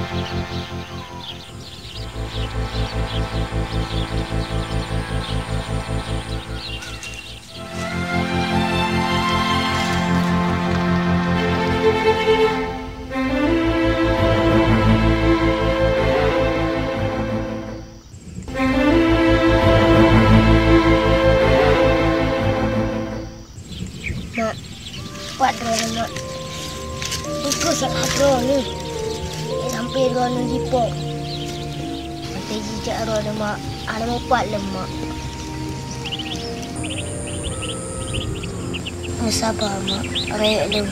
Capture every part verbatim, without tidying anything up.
Mak, pat droeneuh, Mak? Peu kheueh salah droeneuh? Sampai droeneuh jipok. Sampai jijak droeneuh, Mak. Hana meupat lom, Mak. Meusaba, Mak. Rayeuk lôn,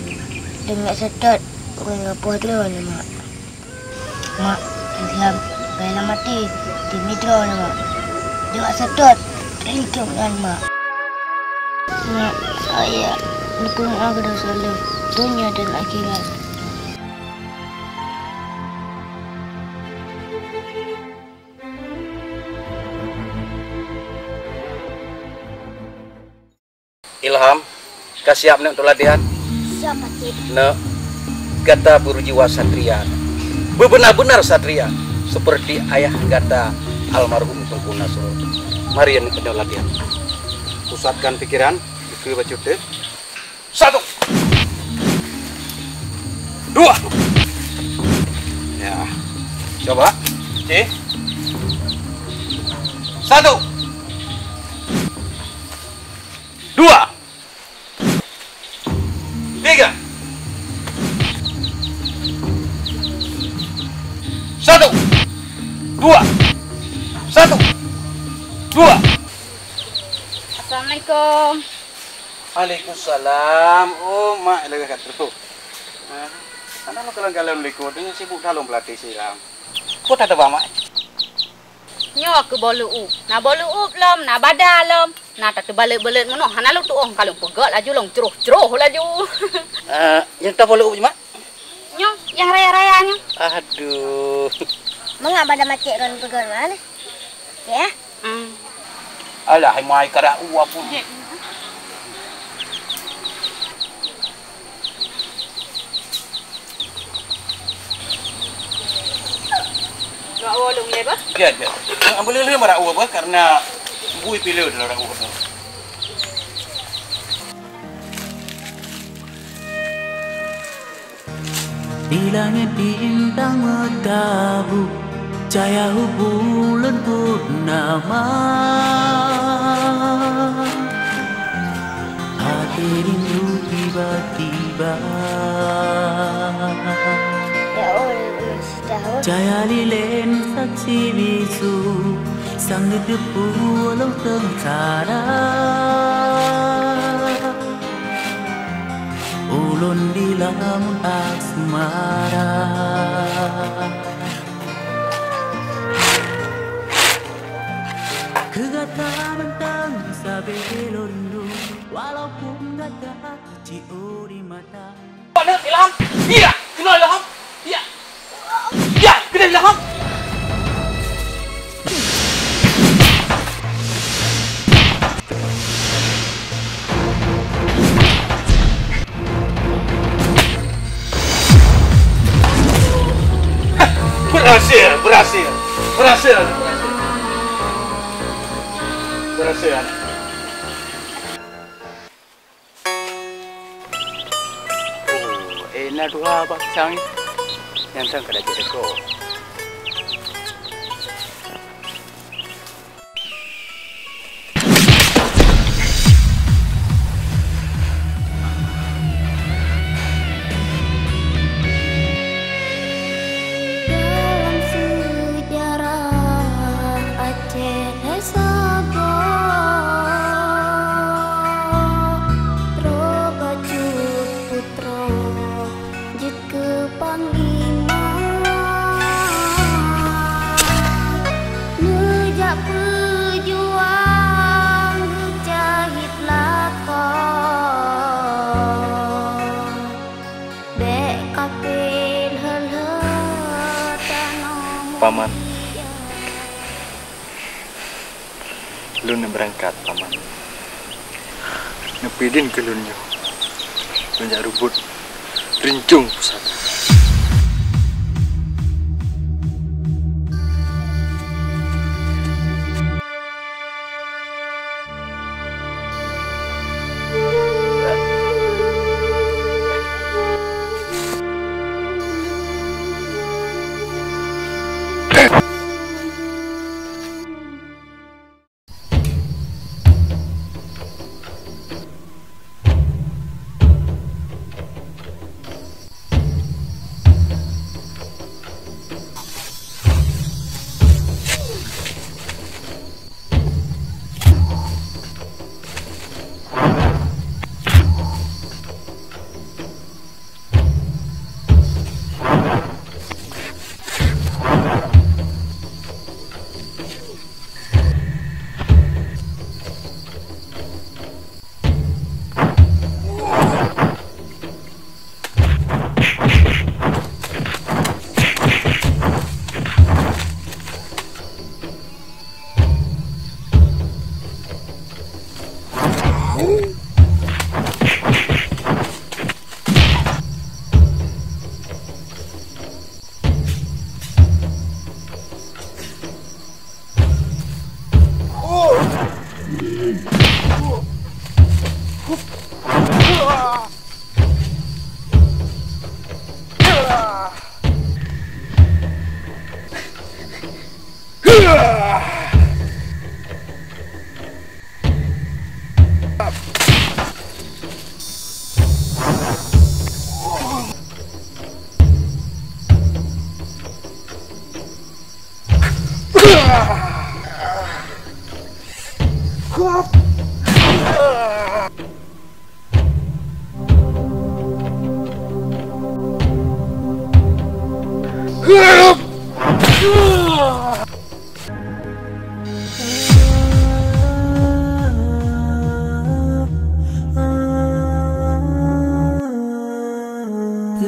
lôn jak seutôt ureueng gapoh droeneuh, Mak. Mak, Ilham, bai lam até, teuma droeneuh, Mak. Jeuet seutôt, rintung nyan, Mak. Mak, Ayah, neupeumeu'ah keu desya lôn, donya dan akhirat. Ilham, ka siap neuk untuk latihan? Siap, Pakcik. Neuk, gata beujiwa satria. Beubeuna-beuna satria, seperti ayah gata almarhum Teungku Nasrul. Mari neuk latihan. Pusatkan pikiran, bukeu bacut teuh. Satu. Dua. Ya. Coba. Oke. Satu. Dua. Tiga. Satu. Dua. Satu. Dua. Assalamualaikum. Waalaikumsalam. Oh, mak, lagak kat tu. Ha? Hana lôn kalon-kalon likot, nyoe sibuk dalom pelatih silam. Peue tateuba, mak? Nyoe keuh boh leu'ueb. Na boh leu'ueb lom, na bada lom, na tateubalot-balot meunoe, hana lôn tu'oh, ka lôn peugöt laju lôn croh-croh laju. Eh, nyang toh boh leu'ueb, mak? Nyoe, nyang raya-raya nyoe. Aduh. Mangat bada macet lôn peugöt meunan. Ya? Hmm. Alah, hai mai ka rau apui. Rau lôn ya, bah? Ya, ya. Ang boleh leh rau apa karena bui pila dalam rau tu. Di langét bintang meutabu, cahya hubung lôn purnama. Até rindu tiba-tiba. Ya Allah, masih tahu. Cahya lilén saksi bisu, sang geuteupeue lôn seungsara. Ulôn di lamon asmara. Keu gata mantong sabe lôn rindu, walaupun gata keuciek di mata. Ilham, iya, keunoe Ilham, iya. Ya, keunoe Ilham. Berhasil, berhasil, berhasil. Berhasil. Oh, eh, na dua bak pisang ni. Nyang sang kada jadi ko. Dalam sejarah Aceh hai sagoe, Troe Bacut Putroe jeuet keu panglima. Neujak peujuang geucahit lakoe, bèk kaphé lheueh-lheueh tanoh. Paman. Lôn neuk beurangkat, Paman. Neupeuidin keu lôn nyoe. Lôn jak reubot rincong pusaka.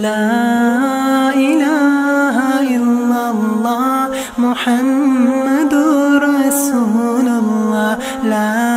La ilaha illallah Muhammadur Rasulullah. La